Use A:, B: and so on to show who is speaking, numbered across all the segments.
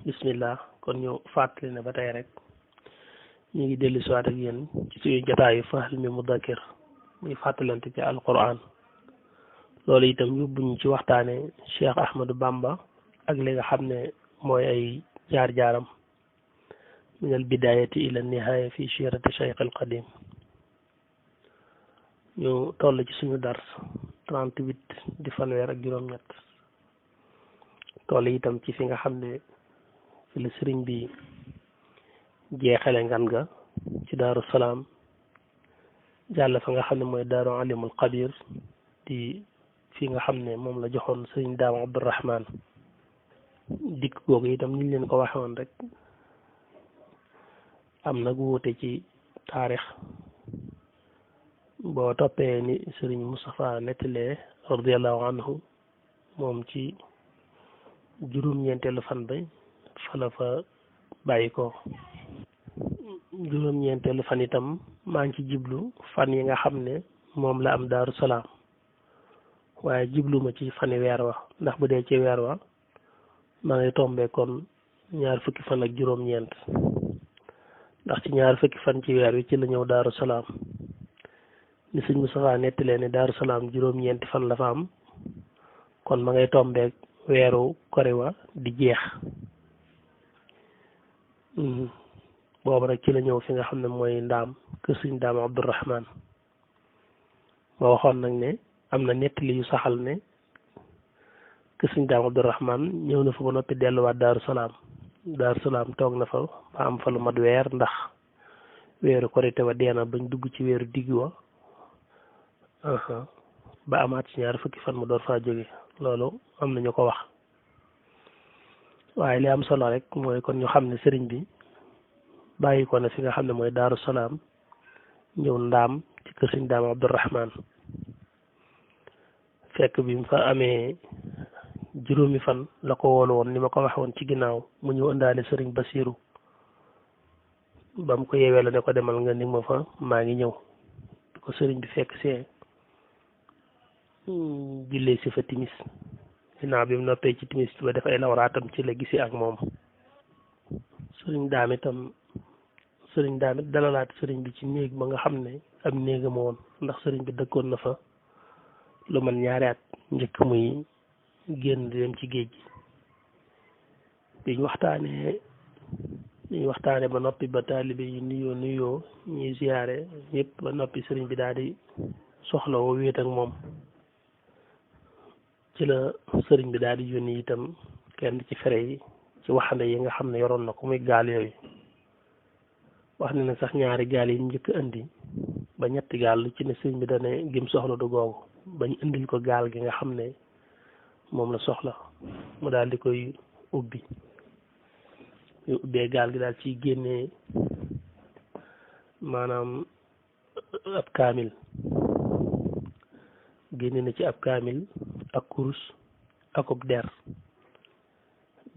A: bismillah kon ñu fàttali ne ba tey rek ñu ngi dellu siwaat ak yéen ci suñu jotaayu Fahmi Mudakkir muy fàttalante ci alquran loolu itam yóbbuñu ci waxtaane Cheikh Ahmadou Bamba ak li nga xam ne mooy ay jaar-jaaram min al bidayati ila nihaya fi sirati Cheikh al Qadim ñu toll ci suñu dars 38 di fanweer ak juróom-ñett toll itam ci fi nga xam ne fi la sëriñ bi jeexale ngan ga ci Daaru Salaam jàll fa nga xam ne mooy Daaru Alimul Xabir di fi nga xam ne moom la joxoon sëriñ Daam Abdourahman dikk googu itam ni ñu leen ko waxe woon rek am nag wuute ci taarix boo toppee ni sëriñ Moustapha nettalee radiallahu anhu moom ci juróom-ñeenteelu fan ba fa la fa bàyyi ko juróom-ñeenteelu fan itam maa ngi ci jiblu fan yi nga xam ne moom la am Daaru Salaam waaye jiblu ma ci fani weer wa ndax bu dee ci weer wa maa ngi tombé kon ñaar fukki fan ak juróom-ñeent ndax ci ñaar fukki fan ci weer wi ci la ñëw Daaru Salaam ni sëñ Moustapha nettalee ne Daaru Salaam juróom-ñeenti fan la fa am kon ma ngay tombé weeru koriwa di jeex boobu nag ci la ñëw fi nga xam ne mooy ndaam kër sëñ Daam Abdourahman ma waxoon nag ne am na nettali yu saxal ne kër sëñ Daam Abdourahman ñëw na fa ba noppi delluwaat Daaru Salaam Daaru Salaam toog na fa ba am fa lu mat weer ndax weeru korite wa deena bañ dugg ci weeru digg wa ba amaat ci ñaar fukki fan mu door faa jóge loolu am na ñu ko wax waaye li am solo rek mooy kon ñu xam ne sëriñ bi bàyyi ko na fi nga xam ne mooy Daaru Salaam ñëw ndaam ci kër sëñ Daam Abdourahman fekk bi mu fa amee juróomi fan la ko woolu woon ni ma ko waxe woon ci ginnaaw mu ñëw ëndaale sëriñ Basiiru ba mu ko yeewee la ne ko demal nga ni ma fa maa ngi ñëw ko sëriñ bi fekk see jullee si fa timis ginnaaw bi mu noppee ci timis ba def ay lawraatam ci la gisee ak moom sëriñ daamit dalalaat sëriñ bi ci néeg ba nga xam ne am néegam woon ndax sëriñ bi dëkkoon na fa lu man ñaari at njëkk muy génn di dem ci géej gi biñ waxtaane ba noppi ba taalibe yi nuyoo ñuy ziyaare ñëpp ba noppi sëriñ bi daal di soxla woo wéet ak moom ci la sëriñ bi daal di yónni itam kenn ci fere yi ci waxande yi nga xam ne yoroon na ko muy gaal yooyu wax ne nag sax ñaari gaal yi njëkk indi ba ñetti gaal lu ci ne sëriñ bi dane gim soxla du googu bañ indil ko gaal gi nga xam ne moom la soxla mu daal di koy ubbi yu ubbee gaal gi daal ciy génnee maanaam ab kaamil génne na ci ab kaamil ak kurus akub der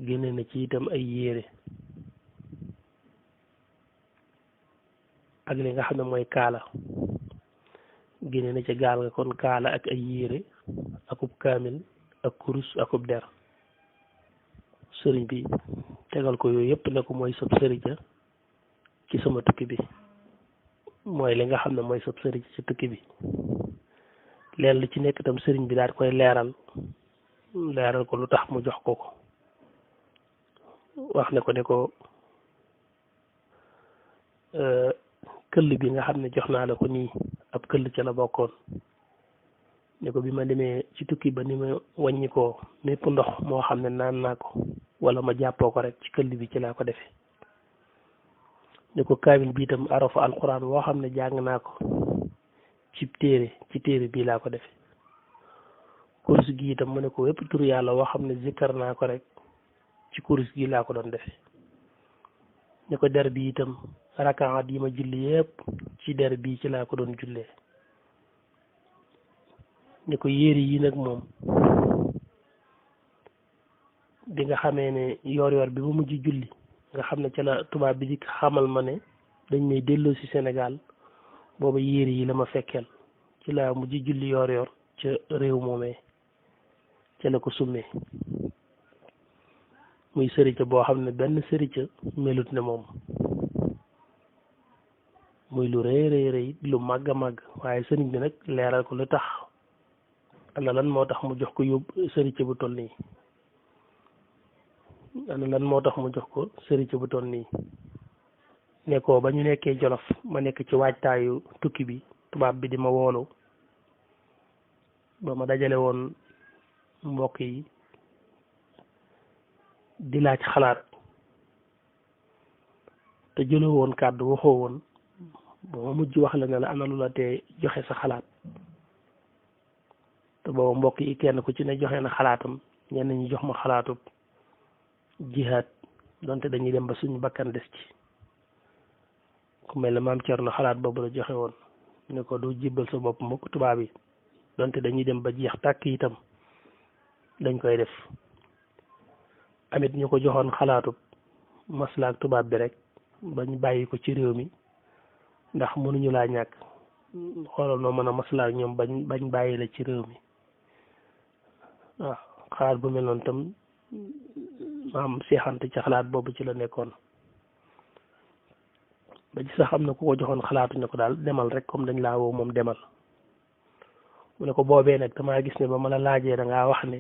A: génne na ci itam ay yére ak li nga xam ne mooy kaala génne na ci gaal nga kon kaala ak ay yére akub kaamil ak kurus akub der sëriñ bi tegal ko yooyu yëpp ne ko mooy sab sëriñ ci sama tukki bi mooy li nga xam ne mooy sab sëriñ ci tukki bi leen lu ci nekk itam sëriñ bi daal koy leeral ko lu tax mu jox ko wax ne ko këll bi nga xam ne jox naa la ko nii ab këll ca la bokkoon ne ko bi ma demee ci tukki ba ni ma wàññi ko mépp ndox moo xam ne naan naa ko wala ma jàppoo ko rek ci këll bi ci laa ko defee ne ko kaamil bi itam arafu alquran woo xam ne jàng naa ko ci téere bii laa ko defee kurus gi itam mu ne ko wépp tur yàlla woo xam ne zikkar naa ko rek ci kurus gi laa ko doon defee ne ko der bi itam rakaat yi ma julli yépp ci der bii ci laa ko doon jullee ne ko yére yi nag moom bi nga xamee ne yor bi ba mujj julli nga xam ne ca la tubaab bi di xamal ma ne dañ may delloo ci Sénégal booba yére yi la ma fekkeel ci la mujj julli yor ca réew moomee ca la ko summee muy sëriñ boo xam ne benn sëriñ melut ne moom muy lu rëy rëy rëy lu màgg a màgg waaye sëriñ bi nag leeral ko lu tax ana lan moo tax mu jox ko yóbbu sëriñ bu toll nii ana lan moo tax mu jox ko sëriñ bu toll nii ne ko ba ñu nekkee Jolof ma nekk ci waajtaayu tukki bi tubaab bi di ma woolu ba ma dajale woon mbokk yi di laaj xalaat te jëloo woon kàddu waxoo woon ba ma mujj wax la ne la ana lu la te joxe sa xalaat te booba mbokk yi kenn ku ci ne joxe na xalaatam ñenn ñi jox ma xalaatub jihaad donte dañuy dem ba suñu bakkan des ci ku mel ne maam Thierno xalaat boobu la joxe woon ne ko du jibbal sa bopp mbokk tubaab yi donte dañuy dem ba jeex tàkk itam dañ koy def amit ñu ko joxoon xalaatub maslaak tubaab bi rek bañ bàyyi ko ci réew mi ndax mënuñu laa ñàkk xoolal noo mën a maslaak ñoom bañ bàyyi la ci réew mi waaw xalaat bu mel noonu tam maam seexante ci xalaat boobu ci la nekkoon ba ci sax am na ku ko joxoon xalaatu ne ko daal demal rek comme dañ laa woo moom demal mu ne ko boobee nag damaa gis ne ba ma la laajee da ngaa wax ne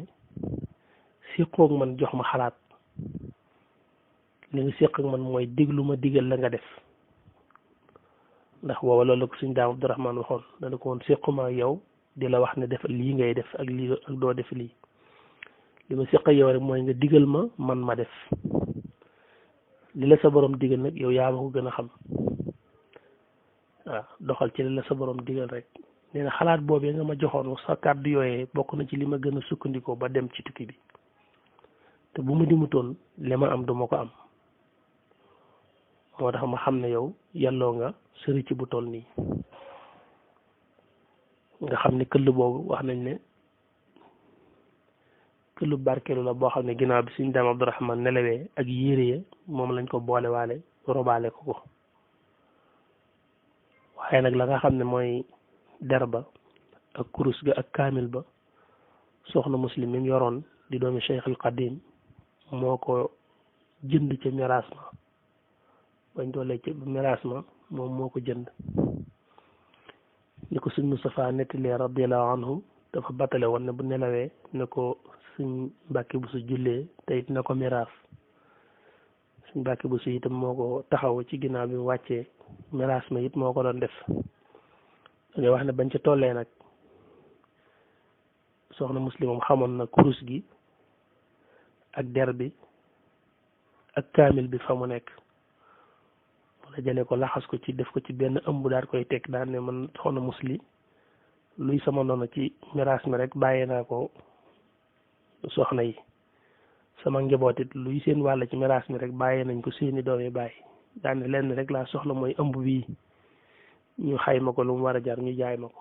A: séqoog man jox ma xalaat li nga séq ak man mooy diglu ma digal la nga def ndax booba loolu la ko suñ daam Abdourahman waxoon dana ko woon séquma ak yow di la wax ne def lii ngay def ak lii ak doo def lii li ma séq ak yow rek mooy nga digal ma man ma def li la sa borom digal nag yow yaa ma ko gën a xam waaw doxal ci li la sa borom digal rek nee na xalaat boobee nga ma joxoon sa kàddu yooyee bokk na ci li ma gën a sukkandikoo ba dem ci tukki bi te bu ma dimutoon li ma am duma ko am moo tax ma xam ne yow yàlloo nga sëriñ bu toll nii nga xam ne këll boobu wax nañ ne këllu barkeelu la boo xam ne ginnaaw bi suñ daam Abdourahman nelawee ak yére ya moom lañ ko boole waale robaale ko ko waaye nag la nga xam ne mooy der ba ak kurus ga ak kaamil ba soxna muslim mi mu yoroon di doomi Cheikh al Qadim moo ko jënd ca miraas ma bañ doolee ca miraas ma moom moo ko jënd ni ko suñ Moustapha nettalee radiallahu anhu dafa battale woon ne bu nelawee ne ko suñ Mbàkke bu su jullee te it na ko miraas suñ Mbàkke bu su itam moo ko taxaw ci ginnaaw bi mu wàccee miraas ma it moo ko doon def dañoo wax ne bañ ca tollee nag soxna muslim moom xamoon na kurus gi ak der bi ak kaamil bi fa mu nekk wala jëlee ko laxas ko ci def ko ci benn ëmb daal koy teg daan ne man soxna musli luy sama noonu ci miraas mi rek bàyyee naa ko soxna yi sama njaboot it luy seen wàll ci miraas mi rek bàyyee nañ ko seeni doomi bàyyi daan ne lenn rek laa soxla mooy ëmb bii ñu xayma ko lu mu war a jar ñu jaay ma ko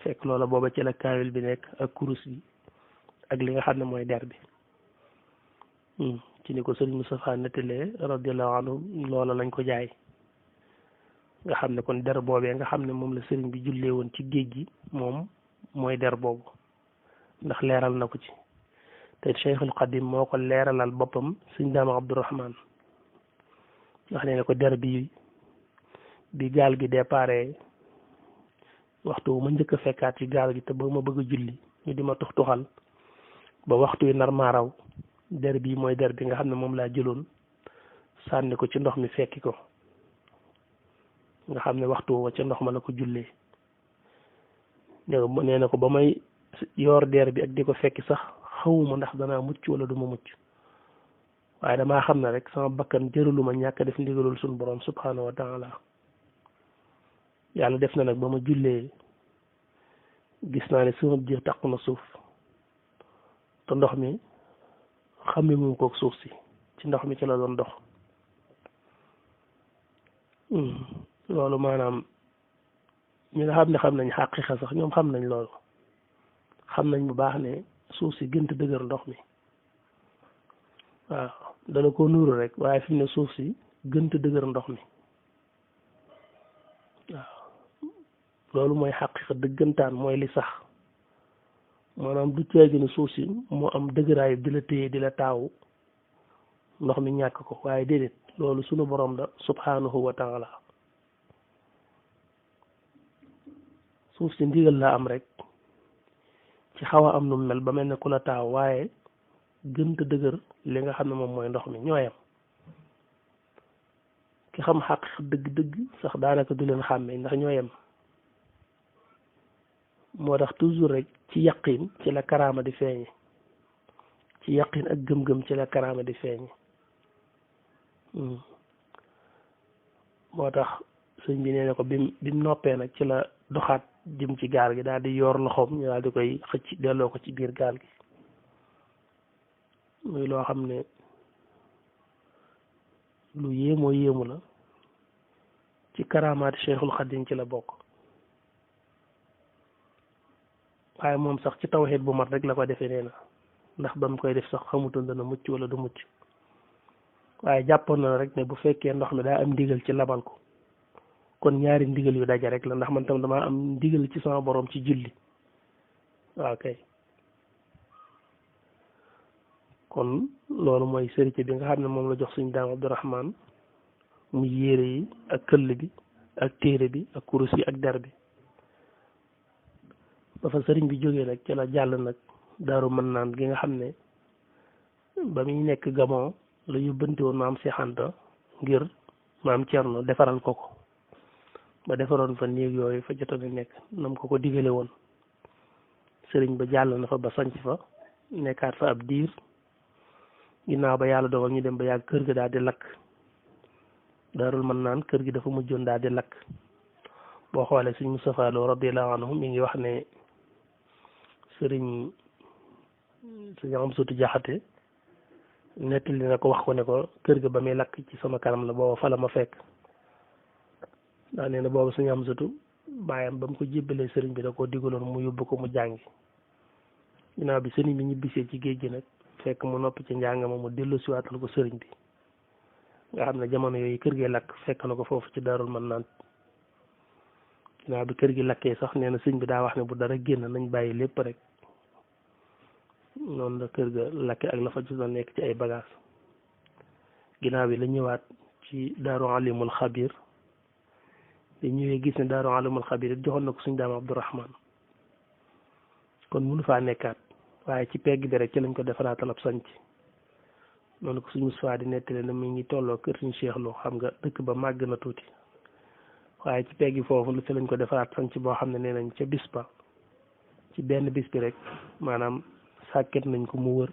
A: fekk loola booba ci la kaamil bi nekk ak kurus bi ak li nga xam ne mooy der bi ci ni ko sëriñ Moustapha nettalee radiallahu anhu loola lañ ko jaay nga xam ne kon der boobee nga xam ne moom la sëriñ bi jullee woon ci géej gi moom mooy der boobu ndax leeral na ko ci te Cheikhul Qadim moo ko leeralal boppam suñ daama Abdourahman wax ne ko der bi gaal gi déparé waxtu ma njëkk a fekkaat ci gaal gi te ba ma bëgg a julli ñu di ma tux tuxal ba waxtu wi nar maa raw der bii mooy der bi nga xam ne moom laa jëloon sànni ko ci ndox mi fekki ko nga xam ne waxtu wa ca ndox ma la ko jullee nee na ko ba may yoor der bi ak di ko fekki sax xawuma ndax danaa mucc wala du ma mucc waaye damaa xam ne rek sama bakkan jëraluma ñàkk def ndigalul suñu borom subhanahu wa taala yàlla def na nag ba ma jullee gis naa ne sama biir taq na suuf te ndox mi xamee mu kook suuf si ci ndox mi ci la doon dox loolu maanaam ñi nga xam ne xam nañ xaqiiqa sax ñoom xam nañ loolu xam nañ bu baax ne suuf si gënt dëgër ndox mi waaw dana ko nuuru rek waaye fi mu ne suuf si gënt dëgër ndox mi waaw loolu mooy xaqiiqa dëggantaan mooy li sax maanaam du ceegi ne suuf si moo am dëgëraayu di la téye di la taawu ndox mi ñàkk ko waaye déedéet loolu sunu borom la subhanahu wa taala suuf si ndigal la am rek ci xaw a am nu mel ba mel ne ku la taaw waaye gënta dëgër li nga xam ne moom mooy ndox mi ñooyam ki xam xaq dëgg-dëgg sax daanaka du leen xàmmee ndax ñooyam moo tax toujours rek ci yaqin ci la karaama di feeñe ci yaqin ak gëm-gëm ci la karaama di feeñe moo tax sëñ bi nee na ko bim noppee nag ci la doxaat jëm ci gaal gi daal di yor loxoom ñu daal di koy xëcc delloo ko ci biir gaal gi muy loo xam ne lu yéemoo yéemu la ci karaamaati Cheikhul Khadim ci la bokk waaye moom sax ci tawxiid bu mat rek la ko defee nee na ndax ba mu koy def sax xamutoon dana mucc wala du mucc waaye jàppoon na rek ne bu fekkee ndox mi daa am ndigal ci labal ko kon ñaari ndigal yu daje rek la ndax man tam damaa am ndigal ci sama borom ci julli waaw kay kon loolu mooy sërite bi nga xam ne moom la jox suñu daam Abdourahman mu yére yi ak këll bi ak téere bi ak kurus yi ak der bi ba fa sëriñ bi jógee nag ci la jàll nag daaru mën naan gi nga xam ne ba muy nekk Gabon la yóbbante woon maam Cheikh Anta ngir maam Thierno defaral ko ko ba defaroon fa néeg yooyu fa jotoon a nekk nam ko digale woon sëriñ ba jàll na fa ba sanc fa nekkaat fa ab diir ginnaaw ba yàlla dogal ñu dem ba yàgg kër ga daal di lakk daarul mën naan kër gi dafa mujjoon daal di lakk boo xoolee sëñ Moustapha Lo radiyallahu anhu mi ngi wax ne sëriñ Amsatu Jaxate nettali na ko wax ko ne ko kër ga ba muy lakk ci sama kanam la booba fa la ma fekk daa nee na booba sëñ Amsatu bàyyam ba mu ko jébbalee sëriñ bi da koo digaloon mu yóbbu ko mu jàngi ginnaaw bi sëriñ bi ñibbisee ci géej gi nag fekk mu noppi ci njàng ma mu dellu siwaatal ko sëriñ bi nga xam ne jamono yooyu kër gi lakk fekk na ko foofu ci Daarul Mannaan ginnaaw bi kër gi lakkee sax nee na sëriñ bi daa wax ne bu dara génn nañ bàyyi lépp rek noonu la kër ga lakke ak la fa jot a nekk ci ay bagage ginnaaw bi la ñëwaat ci Daaru Alimul Xabir te ñëwee gis ne Daaru Alimul Xabir it joxoon na ko suñu daam Abdourahman kon mënu faa nekkaat waaye ci pegg bi rek ci lañ ko defaraatal ab sanc noonu ko suñu Mustafaa di nettali na mi ngi tolloo kër suñu Cheikh Lo xam nga dëkk ba màgg na tuuti waaye ci pegg foofu lu ci lañ ko defaraat sanc boo xam ne nee nañ ca bis ba ci benn bis bi rek maanaam sàkket nañ ko mu wër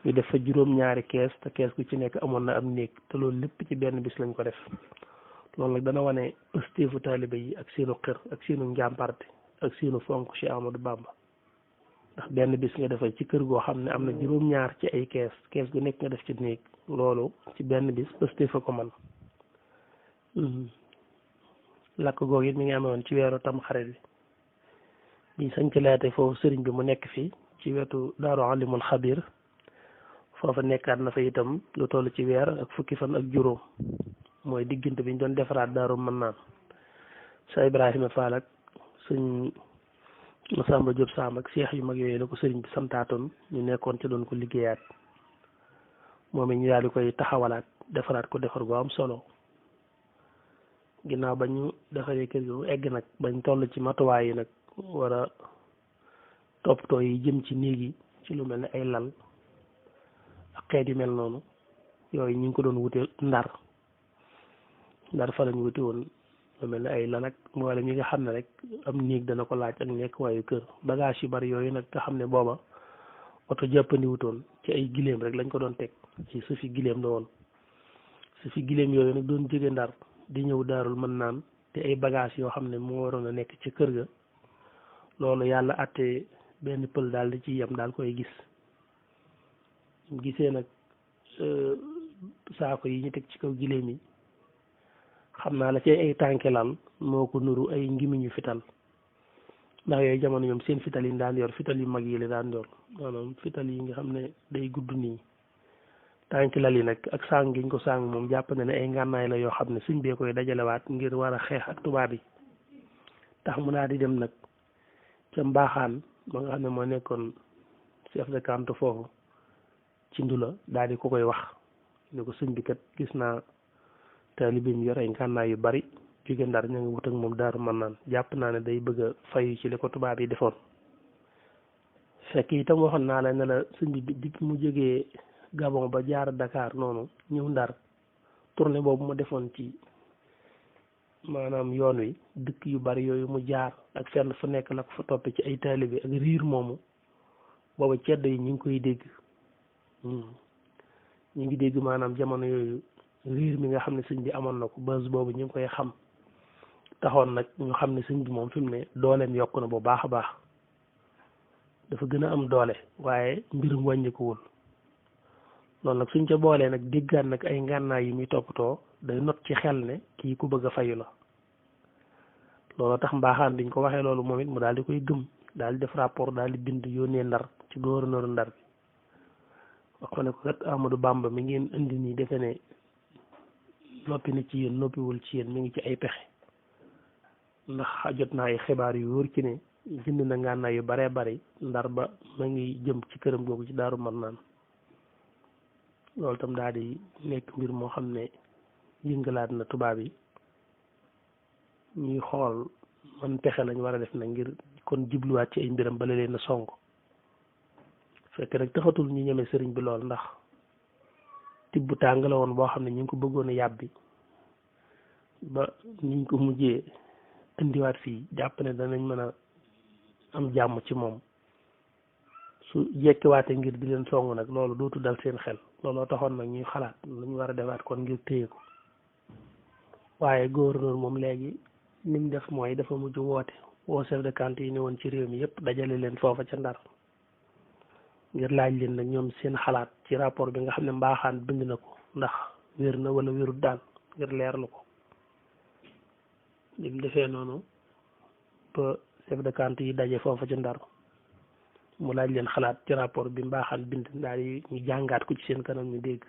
A: ñu def fa juróom-ñaari kees te kees gu ci nekk amoon na am néeg te loolu lépp ci benn bis lañ ko def loolu nag dana wane pëstéefu taalibe yi ak seenu xër ak seenu njàmparte ak seenu fonk Cheikh Ahmadou Bamba ndax benn bis nga defal ci kër goo xam ne am na juróom-ñaar ci ay kees gu nekk nga def ci néeg loolu ci benn bis pëstéefa ko man lakk googu it mi ngi amewoon ci weeru tam xarit bi ñu sañ ci laate foofu sëriñ bi mu nekk fii ci wetu Daaru Alimul Xabir foofa nekkaat na fa itam lu toll ci weer ak fukki fan ak juróom mooy diggante bi ñu doon defaraat Daaru Mannaan sa Ibrahima Fall ak sëñ Masamba Diop Samb ak seex yu mag yooyu la ko sëriñ bi santaatoon ñu nekkoon ci doon ko liggéeyaat moom it ñu daal di koy taxawalaat defaraat ko defar gu am solo ginnaaw ba ñu defaree kër gi egg nag bañ toll ci matuwaay yi nag war a toppatoo yi jëm ci néeg yi ci lu mel ne ay lal ak xeet yu mel noonu yooyu ñu ngi ko doon wute ndar fa lañ wuti woon lu mel ne ay lal ak mboolem yi nga xam ne rek am néeg dana ko laaj ak nekk waayu kër bagage yu bari yooyu nag nga xam ne booba oto jàppandi wutoon ci ay gileem rek lañ ko doon teg ci sufi gileem la woon sufi gileem yooyu nag doon jóge ndar di ñëw Daarul Mannaan te ay bagage yoo xam ne moo waroon a nekk ci kër ga loolu yàlla àtte benn pël daal di ci yem daal koy gis gisee nag saako yi ñu teg ci kaw gileem yi xam naa la ci ay tànkelal moo ko nuru ay ngimiñu fital ndax yooyu jamono ñoom seen fital yi daan yor fital yu mag yi la daan yor maanaam fital yi nga xam ne day gudd nii tànkelal yi nag ak sàng giñ ko sàng moom jàpp na ne ay ngànnaay la yoo xam ne suñ bee koy dajalewaat ngir war a xeex ak tubaab yi tax mu daal di dem nag ca mbaaxaan ba nga xam ne moo nekkoon chef de canton foofu ci Ndula daal di ko koy wax ne ko sëñ bi kat gis naa taalibe mi yor ay ngànnaay yu bari jóge Ndar ña ngi wut ak moom Daaru Marnaan jàpp naa ne day bëgg a fayu ci li ko tubaab yi defoon fekk itam waxoon naa la ne la sëñ bi mu jógee Gabon ba jaar Dakar noonu ñëw Ndar tournée boobu mu defoon ci maanaam yoon wi dëkk yu bari yooyu mu jaar ak fenn fu nekk la ko fa toppe ci ay taalibe ak riir moomu booba ceddo yi ñu ngi koy dégg ñu ngi dégg maanaam jamono yooyu riir mi nga xam ne sëñ bi amoon na ko bës boobu ñu ngi koy xam taxoon nag ñu xam ne sëñ bi moom fi mu ne dooleem yokk na bu baax a baax dafa gën a am doole waaye mbirum wàññikuwul loolu nag suñ ca boolee nag déggaan nag ay ngànnaay yi muy toppatoo day not ci xel ne kii ku bëgg a fayu la loolu tax mbaaxaan biñ ko waxee loolu moom it mu daal di koy gëm daal di def rapport daal di bind yónnee Ndar ci gouverneur Ndar bi wax ko ne ko kat Amadou Bamba mi ngeen indi nii defe ne noppi na ci yéen noppiwul ci yéen mi ngi ci ay pexe ndax jot naa ay xibaar yu wóor ci ne jënd na ngànnaay yu baree bari Ndar ba ma ngi jëm ci këram googu ci Daaru Marnaan loolu tam daal di nekk mbir moo xam ne yëngalaat na tubaab yi ñuy xool man pexe lañ war a def na ngir kon jubluwaat ci ay mbiram bala leen a song fekk rek taxatul ñu ñeme sëriñ bi lool ndax tibb tàng la woon boo xam ne ñu ngi ko bëggoon a yàbbi ba niñ ko mujjee indiwaat fii jàpp ne danañ mën a am jàmm ci moom su jekkiwaate ngir di leen song nag loolu dootu dal seen xel looloo taxoon nag ñuy xalaat lañu war a defaat kon ngir téye ko waaye gouverneur moom léegi ni mu def mooy dafa mujj woo chef de canton yi ne woon ci réew mi yëpp dajale leen foofa ca Ndar ngir laaj leen nag ñoom seen xalaat ci rapport bi nga xam ne mbaaxaan bind na ko ndax wér na wala wérut daal ngir leerlu ko li mu defee noonu ba chef de canton yi daje foofa ca Ndar mu laaj leen xalaat ci rapport bi mbaaxaan bind daal di ñu jàngaat ko ci seen kanam ñu dégg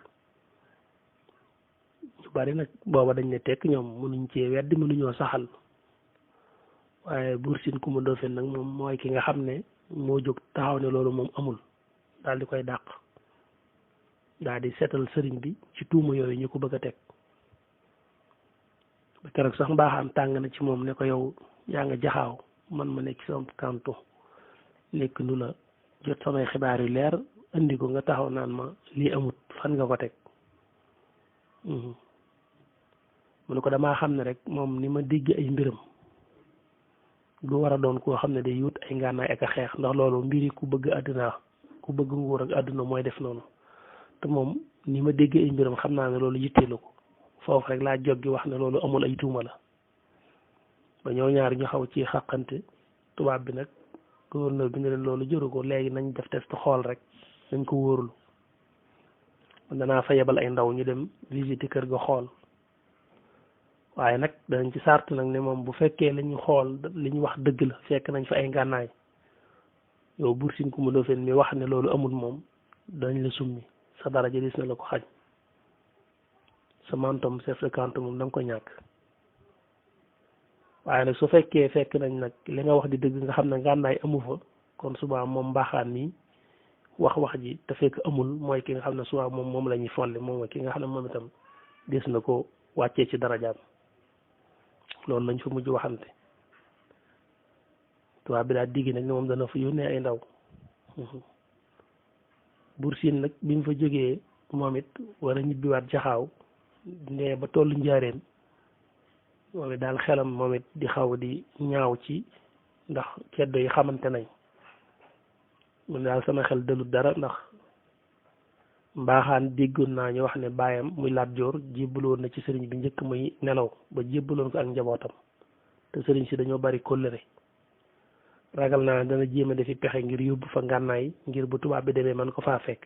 A: ñu bari nag booba dañ ne tekk ñoom mënuñ cee weddi mënuñoo saxal waaye Buur Sine Coumba Ndoffène nag moom mooy ki nga xam ne moo jóg taxaw ne loolu moom amul daal di koy dàq daal di seetal sëriñ bi ci tuuma yooyu ñu ko bëgg a teg ba keroog sax mbaaxaan tàng na ci moom ne ko yow yaa nga jaxaaw man ma nekk sama kanto nekk nu la jot samay xibaar yu leer indi ko nga taxaw naan ma lii amut fan nga ko teg mu ne ko damaa xam ne rek moom ni ma dégg ay mbiram du war a doon koo xam ne day yut ay ngànnaay ak a xeex ndax loolu mbiri ku bëgg àddina ku bëgg nguur ak àdduna mooy def noonu te moom ni ma dégg ay mbiram xam naa ne loolu yitteelu ko foofu rek laa joggi wax ne loolu amul ay tuuma la ba ñëw ñaar ñu xaw ci xàqante tubaab bi nag gouverneur bi ne leen loolu jëru ko léegi nañ def test xool rek nañ ko wóorlu man danaa fa yebal ay ndaw ñu dem visiter kër ga xool waaye nag danañ ci sart nag ne moom bu fekkee la ñu xool li ñu wax dëgg la fekk nañ fa ay ngànnaay yow Buur Sine Coumba Ndoffène mi wax ne loolu amul moom dañ la summi sa daraja dis na la ko xañ sa mantom chef de canton moom da nga ko ñàkk waaye nag su fekkee fekk nañ nag li nga wax di dëgg nga xam ne ngànnaay amu fa kon suba moom mbaaxaan mi wax ji te fekk amul mooy ki nga xam ne suba moom la ñuy folli moom mooy ki nga xam ne moom itam des na ko wàccee ci darajaam loolu lañ fa mujj waxante tubaab bi daal diggi nag ne moom dana fa yónnee ay ndaw Buur Sine nag bi mu fa jógee moom it war a ñibbiwaat jaxaaw ne ba tollu njaareem moom it daal xelam moom it di xaw di ñaaw ci ndax ceddo yi xamante nañ mun daal sama xel dalut dara ndax mbaaxaan déggoon naa ñu wax ne baayam muy Lat Joor jébbaloon na ci sëriñ bi njëkk muy nelaw ba jébbaloon ko ak njabootam te sëriñ si dañoo bari kóllëre ragal naa dana jéem a defi pexe ngir yóbbu fa ngànnaay ngir bu tubaab bi demee man ko faa fekk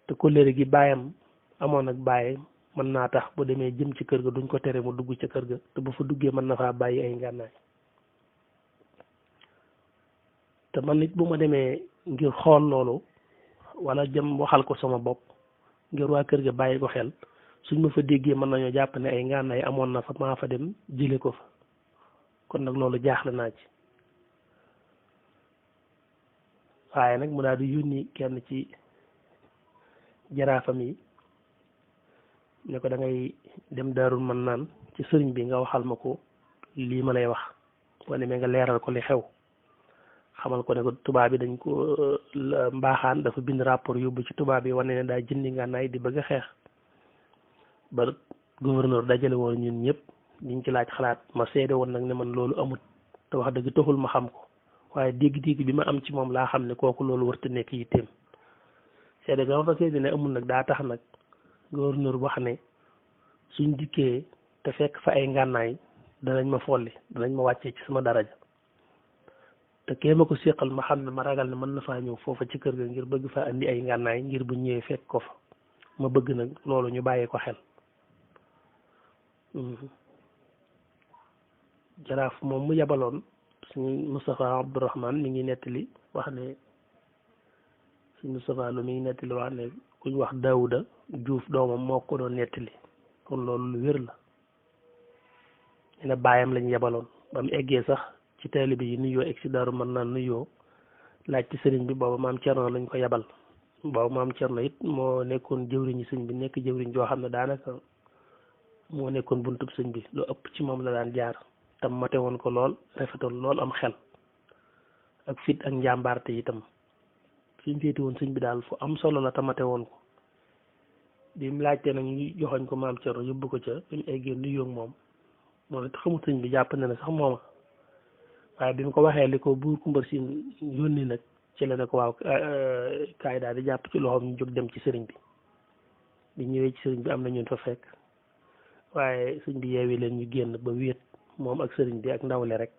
A: te kóllëre gi baayam amoon ak baay mën naa tax bu demee jëm ci kër ga duñ ko tere mu dugg ca kër ga te bu fa duggee mën na faa bàyyi ay ngànnaay te man nit bu ma demee ngir xool loolu wala jëm waxal ko sama bopp ngir waa kër ga bàyyi ko xel suñ ma fa déggee mën nañoo jàpp ne ay ngànnaay amoon na fa maa fa dem jële ko fa kon nag loolu jaaxle naa ci waaye nag mu daal di yónni kenn ci jaraafam yi ne ko da ngay dem Daarul Mannaan ci sëriñ bi nga waxal ma ko lii ma lay wax boo demee nga leeral ko li xew xamal ko ne ko tubaab bi dañ ko mbaaxaan dafa bind rapport yóbbu ci tubaab bi wane ne daa jëndi ngànnaay di bëgg a xeex ba gouverneur dajale woon ñun ñëpp ñu ci laaj xalaat ma seede woon nag ne man loolu amut te wax dëgg taxul ma xam ko waaye dégg-dégg bi ma am ci moom laa xam ne kooku loolu warta nekk yitteem seede ga ma fa seede ne amul nag daa tax nag gouverneur wax ne suñ dikkee te fekk fa ay ngànnaay danañ ma folli danañ ma wàccee ci sama daraja te kee ma ko séqal ma xam ne ma ragal ne mën na faa ñëw foofa ci kër ga ngir bëgg faa andi ay ngànnaay ngir bu ñëwee fekk ko fa ma bëgg nag loolu ñu bàyyi ko xel jaraaf moom mu yabaloon suñu Moustapha Abdourahman mi ngi nettali wax ne suñu Moustapha lu mi ngi nettali wax ne kuñ wax Daouda Diouf doomam moo ko doon nettali kon loolu lu wér la ne baayam lañ yabaloon ba mu eggee sax ci taalibe yi nuyoo egg si Daaru Mannaan nuyoo laaj ci sëriñ bi booba maam Cerno lañ ko yabal booba maam Cerno it moo nekkoon jëwriñu sëñ bi nekk jëwriñ joo xam ne daanaka moo nekkoon buntub sëñ bi lu ëpp ci moom la daan jaar tam mate woon ko lool rafetoon lool am xel ak fit ak njàmbaarte itam fi mu féete woon sëñ bi daal fu am solo la tamate woon ko bi mu laajtee nag ñu joxoñ ko maam Cerno yóbbu ko ca bi mu eggee nuyoo ak moom it xamul sëñ bi jàpp na ne sax mooma waaye bi mu ko waxee li ko buur Kumbar Siin yónni nag ci la ne ko waaw kaay daal di jàpp ci loxoom ñu jóg dem ci sëriñ bi ñëwee ci sëriñ bi am na ñun fa fekk waaye sëñ bi yeewi leen ñu génn ba wéet moom ak sëriñ bi ak ndawle rek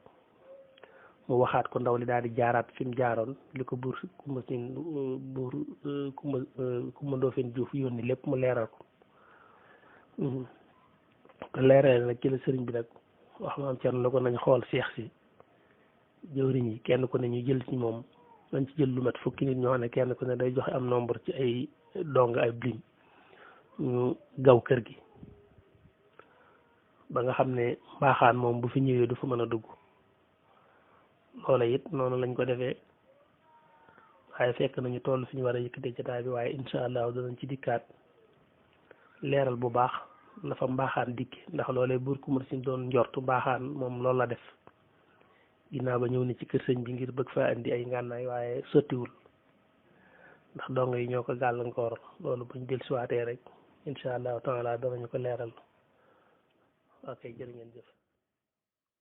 A: mu waxaat ko ndaw li daal di jaaraat fi mu jaaroon li ko buur Kumba Siin buur Kumba Ndoofeen Juuf yónni lépp mu leeral ko ko leeral nag ci la sëriñ bi nag wax maam Cerno la ko nañ xool seex si jëwriñ yi kenn ku ne ñu jël ci moom dañ ci jël lu mat fukki nit ñoo xam ne kenn ku ne day joxe am nombre ci ay dong ay blim ñu gaw kër gi ba nga xam ne mbaaxaan moom bu fi ñëwee du fa mën a dugg loola it noonu lañ ko defee waaye fekk nañu toll fi ñu war a yëkkatee jotaay bi waaye incha allah danañ ci dikkaat leeral bu baax la fa mbaaxaan dikki ndax loolee buur Kumbar Siin doon njortu mbaaxaan moom loolu la def ginnaaw ba ñëw ni ci kër sëñ bi ngir bëgg faa indi ay ngànnaay waaye sottiwul ndax dong yi ñoo ko gàllankoor loolu buñ dellusiwaatee rek incha allahu taala danañu ko leeral ok jërë ngeen jëf